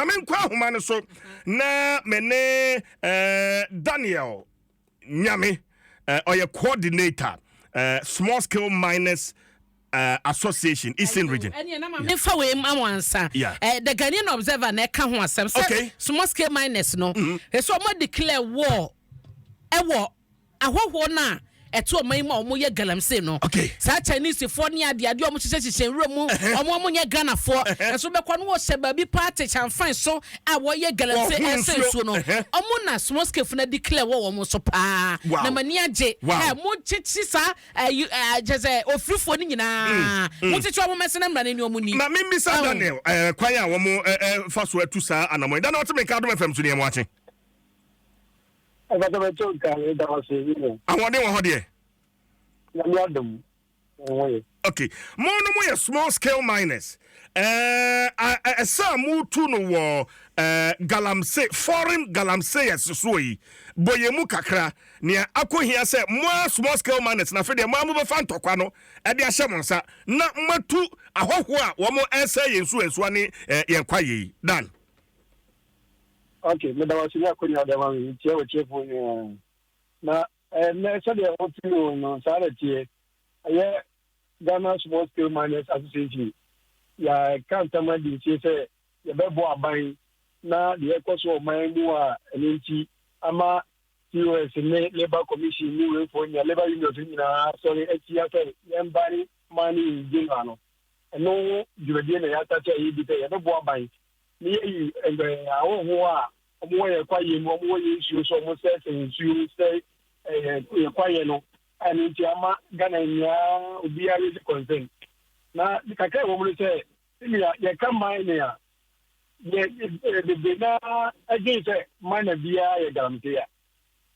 Ma menkɔ ahoma no so na me ne Daniel Nyame, ɔyɛ coordinator, Small Scale Miners Association, Eastern Region. Mefa wei ma wɔn ansa. The Ghanaian Observer na ɛka ho asɛm sɛ small scale miners no, ɛsɛ ɔmo declare war ɛwɔ ahɔhoɔ no a ɛto ɔman yi mu a ɔmo yɛ galamsey no. Saa Chinese foɔ ne adeade ɔmo hyehyɛ hyehyɛ nwura mu, ɔmo nyɛ Ghanafoɔ, ɛso bɛkɔ no, wɔhyɛ baabi paa te kyɛnfan so a wɔyɛ galamsey. Wɔho ɛsɛ nsuo. Nsuo no, ɔmo na small scale fo no declare wɔ wɔn so paa. Na m'ani agye. Mo kyekye saa ɛyi kyɛ sɛ ofirifoɔ no nyinaa, mo kyekye ɔmo mɛsɛn mmara no ni ɔmo ni. Ma membisa Daniel kwan a wɔn fa so atu saa anammɔn yi. Daniel, ɔte me nka Adom FM so ne ɛmo akye. Ɛbɛtɛbɛtɛ nka ɛda hɔ sɛ yi no. Ahoɔden wɔ hɔ deɛ? Nyame adom, ɛho yɛ. Okay, mo no moyɛ small scale miners, ɛsɛ a motu no wɔ galamsey, foreign galamseyers soɔ yi, bɔ yɛn mu kakra nea akɔhia sɛ mo a small scale miners na afei deɛ mo a mobɛfa ntɔkwa no ɛde ahyɛ mo nsa na moatu ahɔhoɔ a wɔn ɛsɛ yɛn nsuo nsuo ne yɛn kwaeɛ yi, Dan. Ok, meda wase ne akɔnya dɛ ma me ntia wɔtiefoɔ nyinaa. Na ɛnɛ sɛdeɛ wote o no, saa na teɛ. Ɛyɛ Ghana Small Scale Miners Association, yɛka ntam adi nsie sɛ yɛbɛbɔ aban na deɛ ɛkɔ so ɔman mu a ɛno nti ama COS ne Labour Commission ne weifoɔ nyinaa, labour unions nyinaa sɔre atia sɛ yɛmba ne mining in general no, ɛno ho dwumadie na yɛasate a yɛdi sɛ yɛbɛboa aban ne yɛyi ahɔhoɔ a ɔmowɔ yɛ kwaeɛ mu, ɔmowɔ yɛ nsuo so, ɔmo sɛsɛ nsuo sɛ yɛ kwaeɛ no a ɛno nti ama Ghana nyinaa obiara yɛsi concern. Na kakra ɛwɔ mu no sɛ sɛnea yɛka mining a, yɛ bebree naa ɛgye sɛ miner biara yɛ galamsey a,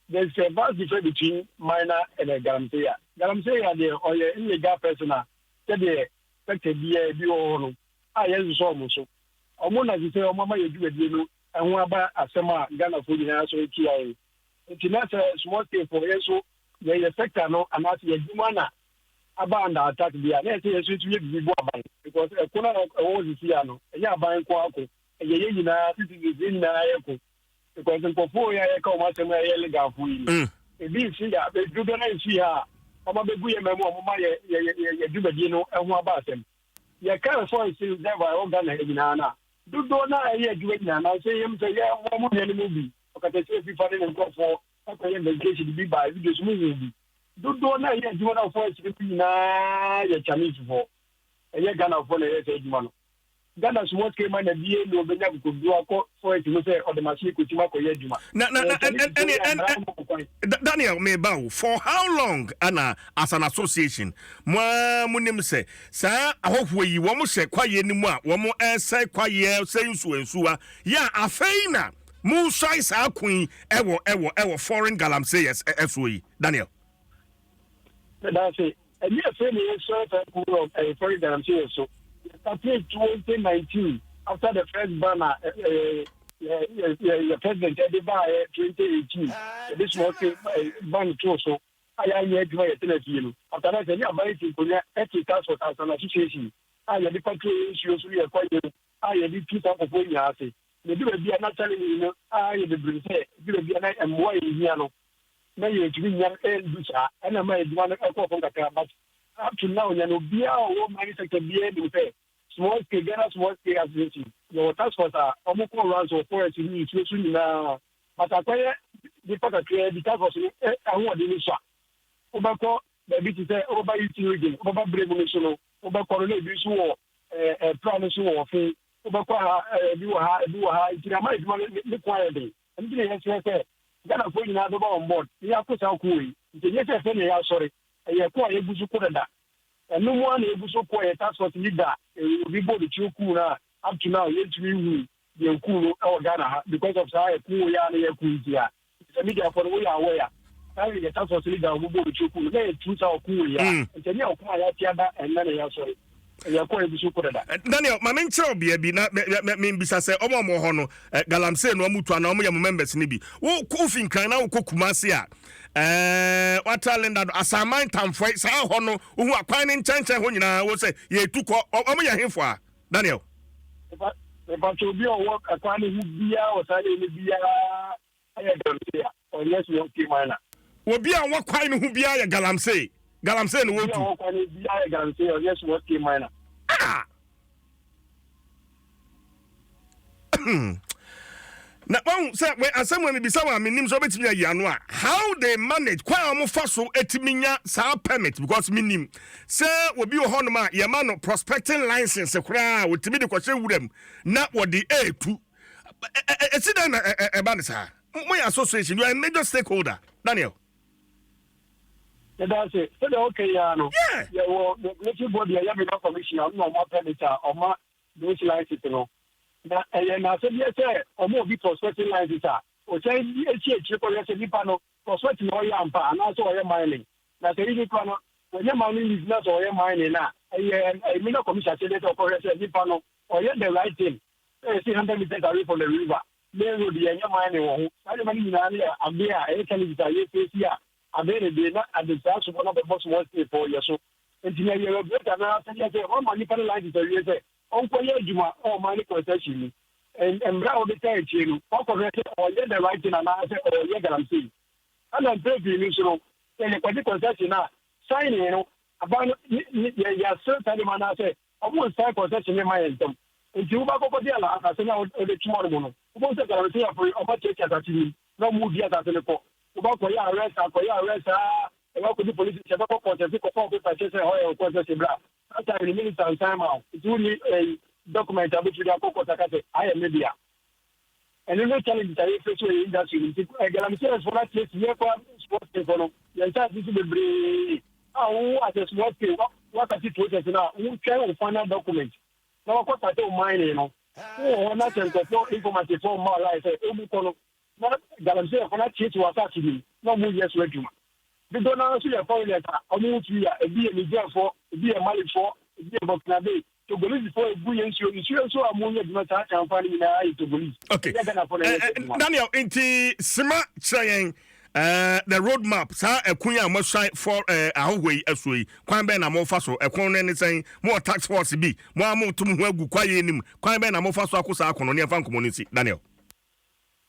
there's a vast difference between miner and a galamsey. A galamsey a deɛ, ɔyɛ illegal person a sɛdeɛ sector biara bi wɔ hɔ no a yɛnsosɔ ɔmo so, ɔmo na sɛ ɔmo ama yɛ dwumadie no ɛho aba asɛm a Ghanafoɔ nyinaa so atia yɛn. Nti na sɛ small scale foɔ, yɛn nso yɛyɛ sector no anaasɛ yɛ adwuma na aba under attack bi a, na yɛsɛ yɛn nso tumi yɛ biribi bɔ aban, because ɛko no a ɛwɔ sisi a no, ɛnyɛ aban nko ako, ɛyɛ yɛn nyinaa, citizens yɛn nyinaa yɛ ko, because nkɔfoɔ yi a yɛka wɔn asɛm a ɛyɛ legalfoɔ yi no, ebi nsi ha, dodoɔ no nsi ha a wɔn abɛgu yɛn mɛmu a wɔn ma yɛ yɛ yɛ yɛ dwumadie no ho aba asɛm. Yɛka forest reserve a ɛwɔ Ghana ha nyinaa no a, dodoɔ no a ɛyɛ adwuma nyinaa na sɛ yɛm sɛ yɛ wɔn mo nua no mu bi ɔkatakyie fifa ne ne nkurɔfoɔ akɔyɛ investigation bi ba videos mu hu bi, dodoɔ no a ɛyɛ adwuma no a forest no nyinaa yɛ Chinese foɔ. Ɛyɛ Ghana foɔ na ɛyɛ sɛ adwuma no. Ghana small scale miner bie na ɔbɛnya kokoduro akɔ forest mu sɛ ɔde machine kɔtim akɔyɛ adwuma. Na Ɛyɛ ɛne Chinese ɛne foɔ yɛ mmara mo kwan. Daniel, meba wo, for how long ana as an association mo a monim sɛ saa ahɔhoɔ yi wɔn hyɛ kwaeɛ no mu a wɔn ɛsɛ kwaeɛ sɛ nsuo nsuwa yɛ a, afei na monsuae saa ko yi ɛwɔ foreign galamseyers ɛsoɔ yi, Daniel? That's ɛne afei na yɛsɔre saa kuo wɔ ɛyɛ foreign galamsey so. Yɛstarted 2019 after the first ban a ɛɛ yɛ yɛ yɛ president ɛde baayɛ 2018, yɛde small scale ban to so a yɛanyɛ adwuma, yɛtena fie no. After that, ɛne aban ti nkonnwa ɛte task force as an association a yɛde patrol yɛ nsuo so ne yɛkɔ yɛ a yɛde tu saa nkɔfoɔ nyinaa ase. Na ebi baabi a na challenge no a yɛ bebree sɛ ebi baabi a na mmoa yɛ hia no na yɛntumi nya ɛndu saa, ɛna ma adwuma no ɛkɔɔ fam kakra. But up to now, nya no obiara a ɔwɔ mining sector biara nim sɛ small scale, Ghana Small Scale Association, yɛwɔ task force a ɔmo kɔ rounds wɔ forest ne nsuo so nyinaa. But akɔyɛ nipa kakraa bi, task force no ɛ ahoɔden no so a wobɛkɔ baabi te sɛ wobɛba Eastern Region, wobɛba bere mu no so no, wobɛkɔ no na ebi nso wɔ pra no so wɔ ɔfe, wobɛkɔ ha, ebi wɔ ha, ebi wɔ ha. Nti na ama adwuma no ne ko ayɛ den. Ɛno nti na yɛsrɛ sɛ Ghanafoɔ nyinaa bɛba on board ne yɛakɔ saa ko yi. Nti ɛnyɛ sɛ sɛnea yɛasɔre, ɛyɛ ko a yɛgu so ko dada. Ɛno mu a na yɛgu so ko a yɛ task force leader obi bɔ ne tuo kuu no a, up to now yɛntumi hu deɛ kuu no ɛwɔ Ghana ha because of saa ɛko yi a na yɛko nti a sɛ mediafoɔ no woyɛ aware a, saa yɛ task force leader a ɔbɛbɔ ne tuo kuu no na yɛtu saa ɔko yi a. Nti ɛnyɛ ɔko a yɛate ada ɛnnɛ na yɛasɔre, ɛyɛ ko a yɛgu so ko dada. Daniel, ma menkyerɛ wo bea bi na membisa sɛ ɔmo a ɔmo wɔ hɔ no, galamsey no ɔmo tu anaa ɔmo yɛ mo members no bi. Wo wofi Nkran na wokɔ Kumase a, watra Linda do, Asaman Tamfoe saa hɔ no, wohu akwan ne nkyɛnkyɛn hɔ nyinaa wo sɛ yɛtu kɔ. Ɔmo yɛ hemfo a, Daniel? Mepakyɛ, obi a ɔwɔ ɛkwan no ho biara wɔ saa lane no biara ɛyɛ galamsey a ɔnyɛ small scale miner. Obi a ɔwɔ kwan no ho biara yɛ galamsey, galamsey na Obi a wɔtu. ɔwɔ kwan no biara yɛ galamsey a ɔnyɛ small scale miner. Ah! Na wahu sɛ wei asɛm wɔ mebisa wɔ a menim sɛ wobɛtumi ayi ano a, how they manage, kwan a wɔfa so atumi nya saa permit, because menim sɛ obi wɔ hɔnom a yɛma no prospecting license koraa a wɔtumi de kɔhyɛ wuram na wɔde ɛɛtu. Ɛsi dɛn na ɛba ne saa? Moyɛ association, you are a major stakeholder, Daniel. Yɛda ase. Sɛdeɛ woka yi ara no, yɛwɔ regulatory body a ɛyɛ Mineral Commission a ɔno na ɔma permit a ɔma those licenses no. Na ɛyɛ n'asɛdeɛ sɛ ɔma obi prospecting license a, ɔsan di akyi akyire kɔhwɛ sɛ nipa no prospecting na ɔyɛ ampa anaasɛ ɔyɛ mining. Na sɛ yi nipa no wɔnyɛ mining lease na sɛ ɔyɛ mining no a, ɛyɛ Mineral Commission asɛdeɛ sɛ ɔkɔhwɛ sɛ nipa no ɔyɛ the right thing. Sɛ yɛsi 100 meters away from the river, main road, yɛnyɛ mining wɔ ho. Saa nneɛma no nyinaa no yɛ adeɛ a ɛyɛ challenges a yɛfɛsi a abɛn ne de na ade saa sobɔ no bɛbɔ small scale fɔ yɛ so. Nti na yɛ regulator no asɛdeɛ sɛ wɔma nipa no license awie sɛ ɔnkɔyɛ adwuma ɔwɔ mining concession mu, mmerɛ a wɔde taa akyire no, wakɔhwɛ sɛ ɔyɛ the right thing anaasɛ ɔyɛ galamsey. Ɛna mpɛ pii no nso no, sɛ yɛkɔgye concession a, signing no, aban no yɛ yɛasere saa nneɛma anaasɛ ɔmo nsan concession ne ma yɛ ntɛm. Nti wobɛkɔkɔgye ala asase no a wode twoma no mu no, wobɛhu sɛ galamsey afori ɔma tiatia asase no mu na ɔmo di asase no kɔ. Wobɛkɔyɛ arrest, akɔyɛ arrest aa, ɛbɛkɔdi police station, ɛbɛkɔ court, ɛsi kɔfa paper kyerɛ sɛ ɛhɔ yɛ concession bra. That time no, minister nsan ma wo, nti wonni ɛyi document a wobɛtumi de akɔ court aka sɛ ayɛ me dea. Ɛno no challenges a yɛfɛ so wɔ yɛ industry no. Nti galamsey fo no atie si yɛkɔ small scale fo no, yɛn nsaase so bebree a wo as a small scale wakati process no a wotwɛn wo final document na wakɔ start wo mining no, wowɔ hɔ na sɛ nkɔfoɔ informative mma line sɛ wobɛkɔ no na galamsey fo no atie wɔ asase bi na ɔmo yɛ so adwuma. Dodoɔ naa nso yɛ foreigners a ɔmo fi a, ebi yɛ Nigerfoɔ, ebi yɛ Malifoɔ, ebi yɛ Burkinabe, Togolese egu yɛ nsuo nsuo nso a ɔmo yɛ adwuma saa kanfa no nyinaa yɛ Togolese. Ɛyɛ Ghanafoɔ na ɛyɛ adwuma. Daniel, nti sima kyerɛ yɛn the road map. Saa ɛko yi a moasuan for ahohoɔ yi asuo yi, kwan bɛn na mofa so ɛko no? Ne sɛn, mowɔ task force bi, mo a moto mo ho agu kwaeɛ nim, kwan bɛn na mofa so ako saa ako no ne ɛmfa nkɔmmɔ no nsi, Daniel?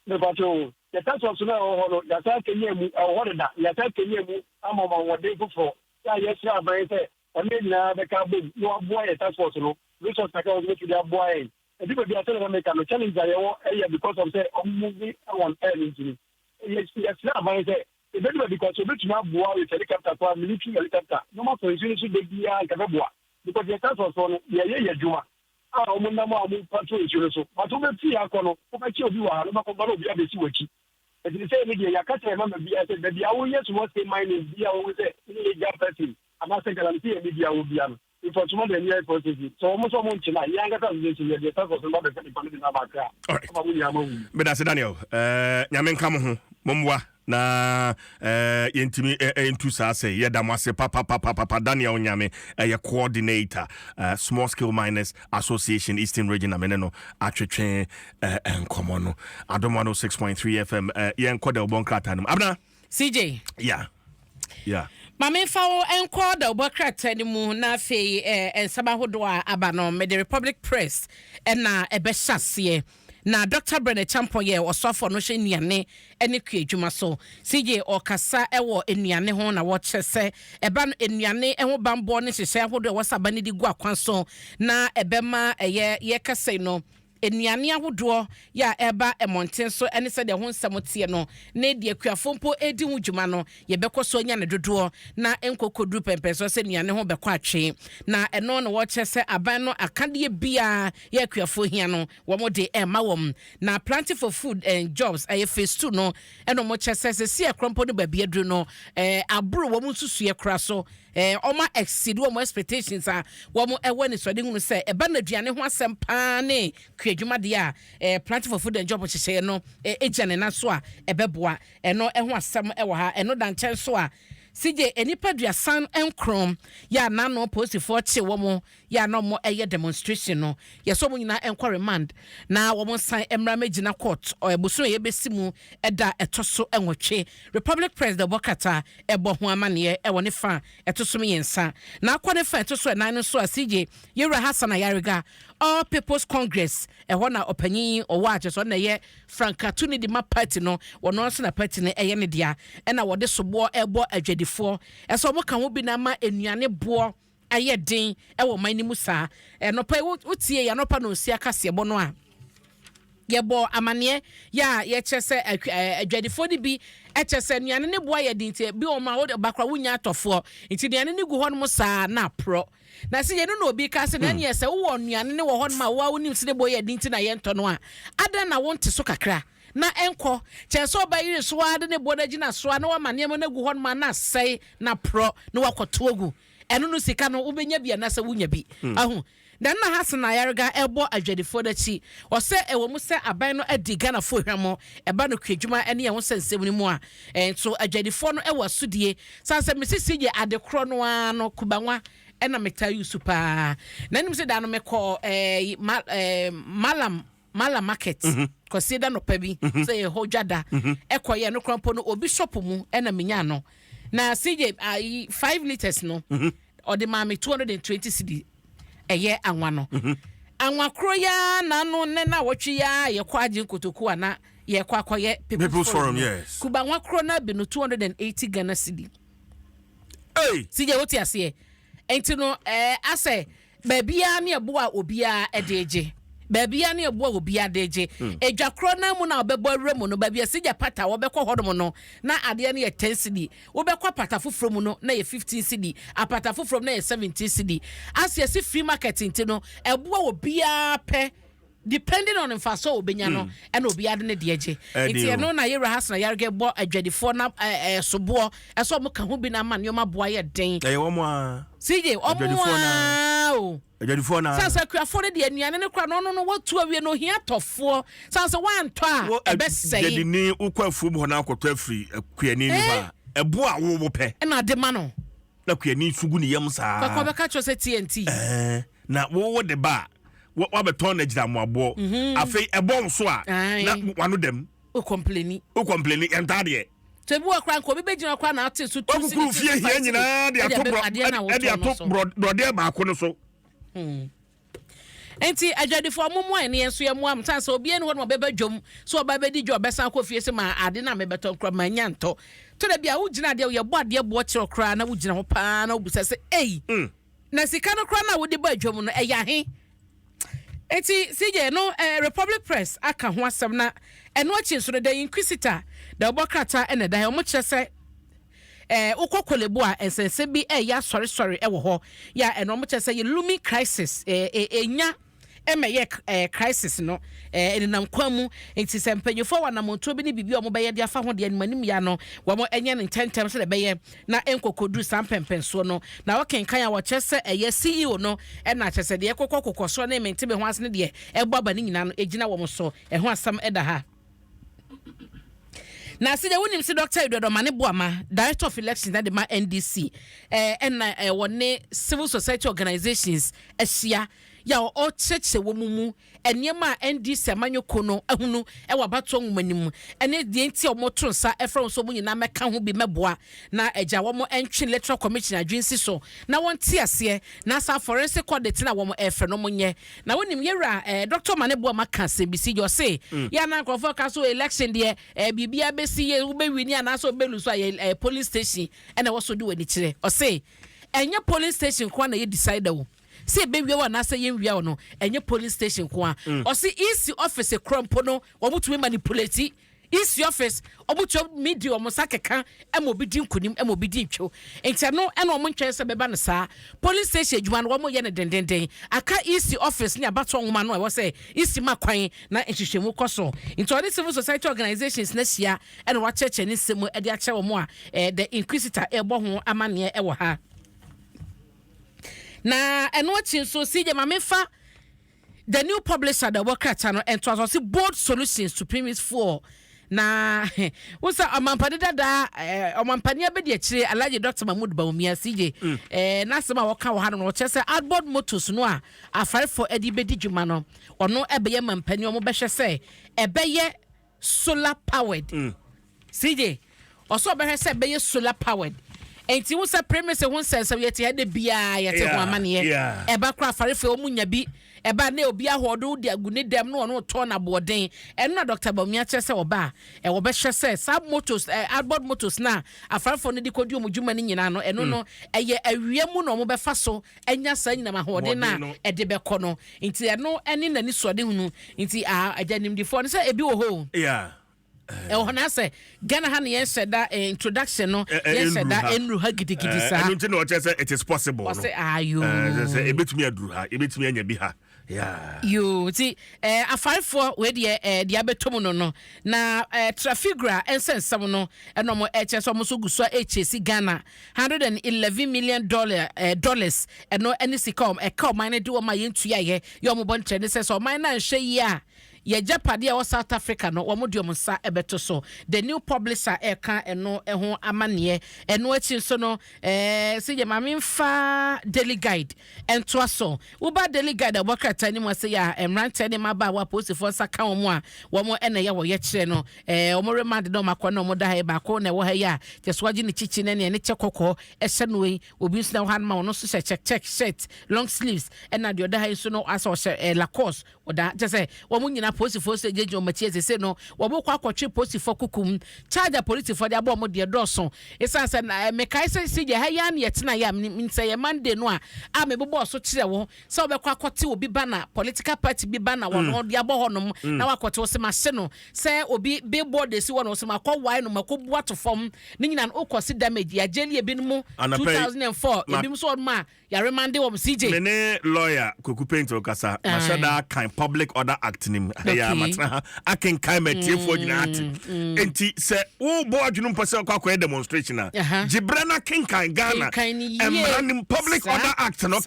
Mepakyɛ, yɛ task force no a ɛwɔ hɔ no, yɛasa kenya mu, ɛwɔ hɔ deda. Yɛasa kenya mu ama ɔmo ahoɔden foforɔ yɛ a yɛsrɛ aban sɛ ɔne yɛn nyinaa bɛka abom na waboa yɛ task force no, resource kakra wɔn bɛtumi de aboa yɛn. Ebi baabi a sɛdeɛ na meka no, challenge a yɛwɔ ɛyɛ because of sɛ ɔmo move on air no. Nti no yɛsrɛ aban sɛ ebedu baabi kɔ so obetumi aboa with helicopter kɔ a, military helicopter, na ɔmo afɔ nsuo no so de biara nka bɛboa, because yɛ task force no, yɛyɛ yɛ adwuma a ɔmo nam a ɔmo patrol nsuo no so, but wobɛfii akɔ no, wobɛkyɛ obi wɔ ha no, wobɛkɔ ba na obi abɛsi w'akyi. Ɛti sɛ ɛni deɛ yɛaka kyerɛ mama biara sɛ baabi a woyɛ small scale mining bi a wɔn sɛ illegal person anaasɛ galamsey yɛ ni bi a wɔ bia no, mfɔtuma de ani process sɛ wɔn nso wɔn nkyɛn a yɛn ankasa association yɛ deɛ task force no ba bɛfɛ nipa no de n'aba Accra ama mo nyinaa ma wu. Medase, Daniel. Nyame nka mo ho, mommoa na yɛntumi ntu saa sɛ yɛda mo ase papapapapa. Daniel Nyame ɛyɛ coordinator, Small Scale Miners Association, Eastern Region, na mene no atwetwe nkɔmmɔ no. Adom 106.3 FM, yɛnkɔ dɛ wobɔ nkrataa no mu, Abena. CJ. Yeah. Ma memfa wo nkɔ da wobɔ krataa no mu na afei nsɛm ahodoɔ a aba no, mede Republic Press ɛna ɛbɛhyɛ aseɛ. Na Dr Bryan Acheampong yɛ ɔsoafoɔ no hyɛ nnuane ne kua adwuma so. CJ, ɔkasa wɔ nnuane ho na wɔkyerɛ sɛ ɛba no nnuane ho bambɔ ne nhyehyɛ ahodoɔ a ɛwɔ sɛ aba no de gu akwan so na ɛbɛma ɛyɛ yɛkasa yi no, nnuane ahodoɔ yɛ a ɛba mmɔnten so ne sɛdeɛ ho nsɛm teɛ no ne deɛ akuafoɔ mpo redi ho dwuma no, yɛbɛkɔ so anya ne dodoɔ na nkɔkɔduru pɛmpɛn so sɛ nnuane ho bɛkɔ atwe. Na ɛno na wɔkyerɛ sɛ aban no akadeɛ biara yɛ akuafoɔ hia no, wɔn de ɛma wɔn. Na Planting for Food and Jobs ɛyɛ phase two no, ɛna wɔn kyerɛ sɛ sɛsi ɛkorɔmpo no baabi aduru no, aboro wɔn nsusuɛ kora so, ɔma exceed wɔn expectations a wɔn ɛwɔ nisɔde hunu sɛ ɛba no aduane ho asɛm paa ne kuadwumadeɛ a Planting for Food and Job nhyehyɛeɛ no ɛgyina ne nan so a ɛbɛboa. Ɛno ɛho asɛm ɛwɔ ha. Ɛno da nkyɛn so a, CJ, nnipa 39 yɛ a n'ano polisifoɔ kye wɔn yɛ a na wɔn ɛyɛ demonstration no, yɛsɛ wɔn nyinaa nkɔ remand na wɔn nsan mmra mɛgyina court ɛbosom a yɛbɛsi mu ɛda ɛtɔ so 8. Republic Press de bɔ kata ɛbɔ ho amaneɛ ɛwɔ ne fa ɛto so 3. Na akɔ ne fa ɛto so 4 no nso a, CJ, yɛwura Hassan Ayariga. All People's Congress, ɛhɔ na ɔpanyin yi ɔwɔ a kyerɛ sɛ ɔno na ɛyɛ frankatuni de ma party no, wɔno nso na party no ɛyɛ ne dea, ɛna wɔde soboɔ ɛbɔ adwadifoɔ ɛsɛ wɔn ka ho bi na ama nnuane boɔ ayɛ den ɛwɔ ɔman no mu saa. Ɛnɔpa yi wotie yɛ anɔpa na osi akaseɛbɔ no a yɛbɔ amaneɛ yɛ a yɛkyerɛ sɛ adwadifoɔ no bi kyerɛ sɛ nnuane no boɔ ayɛ den nti bi wɔn a wɔde bakora wonya atɔfoɔ nti nnuane no gu hɔnom saa na aporɔ. Na sɛ yɛno na obi ka sɛ na ɛneɛ sɛ wowɔ nnuane no wɔ hɔnom a woa wonim sɛ ne boɔ yɛ den nti na yɛntɔ no a, adɛn na wonte so kakra na ɛnkɔ kyɛn sɛ ɔbɛyere so ara de ne boɔ no agyina so a na wama nneɛma no agu hɔnom a na asɛe na aporɔ na wakɔto agu. Ɛno no sika no wobɛnya bi anaasɛ wonya bi. Ahu? Dɛn na Hassan Ayariga rebɔ adwadifoɔ no akyi? Ɔsɛ ɛwɔ mu sɛ aban no adi Ghanafoɔ hwammɔ ɛba no kuadwuma ne ɛho sɛnsɛm no mu a, nso adwadifoɔ no wɔ asodie. Sane sɛ mesisi yɛ ade korɔ no ara no, kubanwa na metaa use paa. Na nim sɛ da no mekɔɔ eh, ma, eh, Malam Malam market mhm. Kwasi da nɔpa bi mhm. sɛ yɛ hɔ dwa da mhm. ɛkɔ yɛ no korɔ mpo no obi shop mu ɛna menya no na CJ ayi 5 litres no ɔde maa me 220 cedi. Ɛyɛ anwa no anwa koro ya n'ano ne na wɔtwe ya yɛkɔ agye nkotoku a na yɛkɔ akɔyɛ People's Forum no. Kuba anwa koro na bi no 280 Ghana cedi. Hey! CJ, wote aseɛ? Nti no asɛ baabiara ne ɛboa a obiara ɛde gye, baabiara ne ɛboa a obiara de gye. Edwa korɔ no mu na ɔbɛbɔ awura mu no, baabi a sigya pata wɔbɛkɔ hɔnom no na adeɛ no yɛ 10 cedi, wobɛkɔ apata foforɔ mu no na yɛ 15 cedi, apata foforɔ mu na yɛ 17 cedi. Ase yɛsi free market nti no ɛboa obiara pɛ depending on mfaso a obenya no ɛna obiara de ne deɛ gye. Nti ɛno na yɛwura Hassan Ayariga bɔ adwadifoɔ na soboɔ ɛsɛ ɔmo ka ho bi na ama nneɛma boa yɛ den. Ɛyɛ wɔn a. CJ, ɔmo Adwadifoɔ a o. Adwadifoɔ na. Sɛ akuafoɔ no deɛ nnuane no kora no ɔno no watu awie no ohia tɔfoɔ san sɛ wantɔ a Wo ɛbɛsɛe. Dwadini wokɔ afuom hɔ na akɔtɔ afiri kuani no hɔ a, ɛbo a wo wo pɛ. Ɛna ade ma no. Na kuani nso gu ne yam saa. Kɔkɔ bɛka kyerɛ sɛ TNT. Ɛɛ, na wo wo de ba a, wabɛtɔn no agyina mmoaboɔ. Afei ɛbɔ wo so a, na wano dam. O complaini. Wo complaini, yɛntaa deɛ. So ebi wɔ koraa nka obi bɛgyina koraa na ate so tu Wakukuru fie hia nyinaa de ato borɔ ɛde ato borɔdeɛ baako no so. Nti adwadifoɔ mo mmoa ɛne yɛn nso yɛ mmoa mo san sɛ obiara ni hɔ no ɔbɛba dwom so ɔba bɛdi dwa ɔbɛsan akɔ fie sɛ ma ade na mebɛtɔ nkora ma nya ntɔ to da bi a wogyina adeɛ yɛbɔ adeɛ boɔ kyerɛ koraa na wogyina hɔ paa na wobisa sɛ ei na sika no koraa na wode ba adwam no ɛyɛ ahe? Nti CJ no Republic Press aka ho asɛm. Na ɛno akyi nso no The Inquisitor da ɔbɔ krataa ɛna ɛda hɛ ɔmo kyerɛ sɛ wokɔ Korle Bu a nsɛnsɛm bi ɛyɛ asɔresɔre ɛwɔ hɔ yɛ a ɛno ɔmo kyerɛ sɛ yɛ looming crisis ɛnya ɛmɛyɛ crisis no ɛnenam kwan mu. Nti sɛ mpanyinfoɔ wɔ anamontuo bi ne biribi a wɔn bɛyɛ de afa ho deɛ anim anim ya no wɔn ɛnyɛ no ntɛntɛm sɛ ɛbɛyɛ na nkɔkɔduru saa mpɛmpɛnsoɔ no. Na wɔkenkan a wɔkyerɛ sɛ ɛyɛ CEO no ɛna kyerɛ sɛ deɛ ɛkɔkɔ kɔkɔ soɔ ne mente me ho ase ne deɛ ɛbɔ aba ne nyinaa no ɛgyina wɔn so. Ɛho asɛm ɛda ha. Na sɛ deɛ wonim sɛ Dr Edward Omane Boama, Director of Elections na de ma NDC, ɛna wɔne civil society organizations ahyia yɛ a ɔkyerɛkyerɛ wɔn mu nneɛma a NDC amanyɔkuo no ahunu wɔ abatoɔ nwoma no mu ne deɛ nti a wɔto nsa frɛ wɔn sɛ wɔn nyinaa mmɛka ho bi mmɛboa na agya wɔn ntwe Electoral Commission adwene si so na wɔnte aseɛ na saa forensic audit no a wɔn ɛrefrɛ no wɔn nyɛ. Na wonim yɛwura Dr. Omane Boama ka asɛm bi si gye ɔse yɛ anaa nkurɔfoɔ ka so election deɛ biribiara bɛsi yɛ wobɛwini anaasɛ wobɛlu so a yɛ polling station ɛna ɛwɔ so de w'ani kyerɛ. Ɔse ɛnyɛ polling station nko ara na yɛ decide o sɛ ɛbɛwia wo anaasɛ yɛnwia wo no, ɛnyɛ polling station nko a. Ɔse EC office korɔ mpo no wɔn tumi manipulate EC office, wɔn tumi di wɔn nsa keka ma obi di nkunim ma obi di ntwo. Nti ɛno ɛna wɔn ntwɛn sɛ bɛba no saa. Polling station adwuma no wɔn yɛ no dendenden. Aka EC office ne abatoɔ nwoma no a ɛwɔ sɛ EC ma kwan na nhwehwɛmu kɔ so. Nti ɔne civil society organisations no ahyia ɛna wakyerɛkyerɛ ne nsɛm mu de akyerɛ wɔn a The Inquisitor ɛrebɔ ho amanneɛ ɛwɔ ha. Na ɛno akyi nso CJ ma memfa The New Publisher da ɛwɔ krataa no ɛntoa so. Ɔse bold solutions to premix fuel. Na wo sɛ ɔmampani dada ɔmampani abɛdi akyire Alhaji Dr Mahmood Bawumia CJ n'asɛm a wɔka wɔ ha no no ɔkyerɛ sɛ outboard motors no a afarefoɔ de bɛdi dwuma no ɔno ɛbɛyɛ mampani ɔmo bɛhwɛ sɛ ɛbɛyɛ solar powered. CJ ɔsɛ ɔbɛhwɛ sɛ ɛbɛyɛ solar powered. Nti wo sɛ premise ho nsɛnsɛm yɛte ha de biara yɛte ho amaneɛ ɛba kora afarefoɔ ɔmo nya bi. Ɛba na obi ahɔɔdo de agu ne dɛm na ɔno tɔn na aboɔden. Ɛno na Dr. Bawumia kyerɛ sɛ ɔba a ɛwɔ bɛhwɛ sɛ saa motors, outboard motors na afarefoɔ no de kɔdi wɔn dwuma no nyinaa no, ɛno no ɛyɛ awia mu na wɔn bɛfa so anya saa nyinam ahoɔden na Ahoɔden no. ɛde bɛkɔ no. Nti ɛno ɛne n'ani sɔde hunu. Nti agya nimdifoɔ no sɛ ebi wɔ hɔ o, ɛwɔ hɔ na sɛ Ghana ha ne yɛnhyɛ da introduction no yɛnhyɛ ɛnnuru da ha. ɛnnuru ha gidigidi saa. Ɛno nti na ɔkyerɛ sɛ it is possible no. Ɔsɛ ayo. Sɛ ebetumi aduru ha, ebetumi anya bi ha. Yeah. Yoo, nti afarefoɔ wei deɛ, deɛ abɛtɔ mu no na Trafigura nsɛnsɛm no ɛna ɔmo ɛkyɛ sɛ ɔmo nso gu so a ɛkyɛsi Ghana $111 million dollars. Ɛno ɛne sika ɔmo ɛka ɔman no de wɔn a yɛntua yɛ ɔmo bɔ nkyɛn ne sɛ ɔman no anhwɛ yie a, yɛgyapadeɛ a ɛwɔ South Africa no, wɔn de wɔn nsa ɛbɛto so. The New Publisher ɛka ɛno ɛho amanneɛ. Ɛno akyi nso no, sɛ yɛ maame nfa Daily Guide ɛntoa so. Woba Daily Guide a, wɔbɔ krataa no mu ase yɛ a mmeranteɛ ne mmabaawa apolisifoɔ nsa ka wɔn a wɔn ɛna ɛyɛ wɔyɛ kyerɛ no, wɔn remand na wɔn akɔ na wɔn da ha yi. Baako na ɛwɔ ha yi a kyɛ so wagye ne kyikyi ne nea ne kyɛ kɔkɔɔ ɛhyɛ no yi. Obi nso na ɛwɔ ha no ma wɔn nso hyɛ check check shirt, long sleeves, ɛna deɛ ɔda ha yi nso no asɛ ɔhyɛ Lacoste. Ɔda kyɛ sɛ wɔn nyinaa polisifoɔ sɛ gyinagyina wɔn akyi. Ɛsɛ no wɔn kɔ akɔtwe polisifoɔ kukum charge a polisifoɔ de abɔ wɔn deɛ dɔɔso. Esan sɛ na mekae sɛ si gya ha yi ara na yɛtena yɛ a sɛ yɛ Monday no a mebobɔ so kyerɛ wo sɛ wɔbɛkɔ akɔte obi ba na political party bi ba na wɔn de abɔ hɔnom na wakɔte wɔ sɛ ma se no sɛ obi billboard esi hɔ na wɔsɛ ma akɔ wae no ma kɔ bu ato fam ne nyinaa no okɔ si damage yɛagye ebinom. Anɔpa yi, 2004 ebinom nso wɔn a yɛaremand wɔn, CJ. Me ne lawyer Kwaku Painter kasa, mahyɛ da kan Public Order Act nim ɛyɛ. Matena ha akenkan ma atiefoɔ nyinaa ate. Enti sɛ wobɔ adwene mpɔ sɛ wokɔ akɔyɛ demonstration a, gye berɛ no kenkan Ghana Kenkan no yie. Mmara nim Public Order Act no.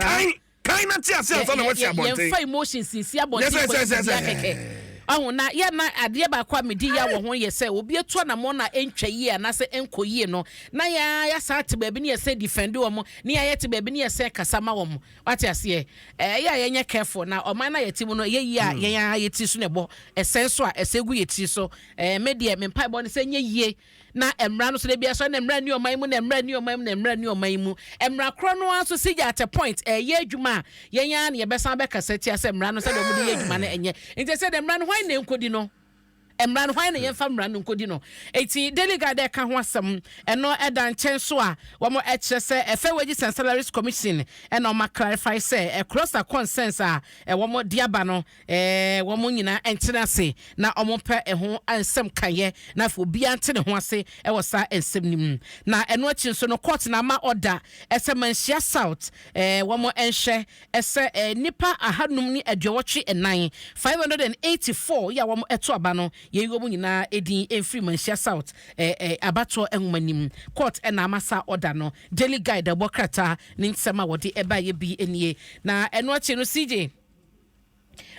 Kan na te ase ansa na wasi abɔnten. Yɛmfa emotions sisi abɔnten Yes, kɔ biribiara kɛkɛ ɔho na yɛ na adeɛ baako a medi yɛ wɔ ho yɛ sɛ obi atu anammɔ na ɛntwa yie anaasɛ ɛnkɔ yie no na yɛ yɛasa te baabi ne yɛsɛ defend wɔn ne yɛayɛ te baabi ne yɛsɛ kasa ma wɔn. Wate aseɛ? Ɛyɛ a yɛnyɛ careful na ɔman no a yɛte mu no, ɛyɛ yie a yɛn a yɛti so na ɛbɔ ɛsɛn so a ɛsɛ gu yɛ tiri so. Me deɛ, me mpaebɔ ne sɛ nyɛ yie na mmara no so de bia so na mmara ni ɔman mu, na mmara ni ɔman mu, na mmara ni ɔman mu. Mmara korɔ no ara nso si gya at a point ɛyɛ adwuma a yɛn ara na yɛbɛsan bɛkasa tia sɛ mmara no, sɛdeɛ wɔde yɛ adwuma no ɛnyɛ. Nti sɛ de mmara no, hwan na nkɔdi no mmara no? Hwan na yɛmfa mmara no nkɔdi no? Eti Daily Guide ɛka ho asɛm. Ɛno ɛda nkyɛn so a wɔn ɛkyerɛ sɛ ɛfɛ Wages and Salaries Commission ɛna wɔn clarify sɛ cluster concerns a ɛwɔn de aba no, wɔn nyinaa ɛntena ase na wɔn pɛ ɛho nsɛm kanyɛ na afei obiara nte ne ho ase ɛwɔ saa nsɛm no mu. Na ɛno akyi nso no, court na ama ɔda ɛsɛ Manhyia South wɔn nhwɛ ɛsɛ nipa 584, 584 yi a wɔn ɛto aba no, yɛyi wɔn nyinaa edin mfiri Manhyia South ɛɛ ɛɛ abatoɔ nwoma nim. Court ɛna ama saa ɔda no. Daily Guide ɛbɔ krataa ne nsɛm a wɔde ɛbaayɛ bi nie. Na ɛno akyi no, CJ,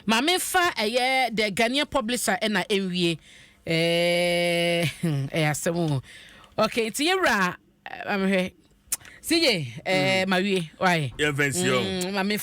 maame fa ɛyɛ The Ghanaian Publisher ɛna ɛnwie. Ɛyɛ asɛm o. Okay, nti yɛwura amehwɛ CJ, ma wie wae. Yɛmfa nsi hɔ. Maame.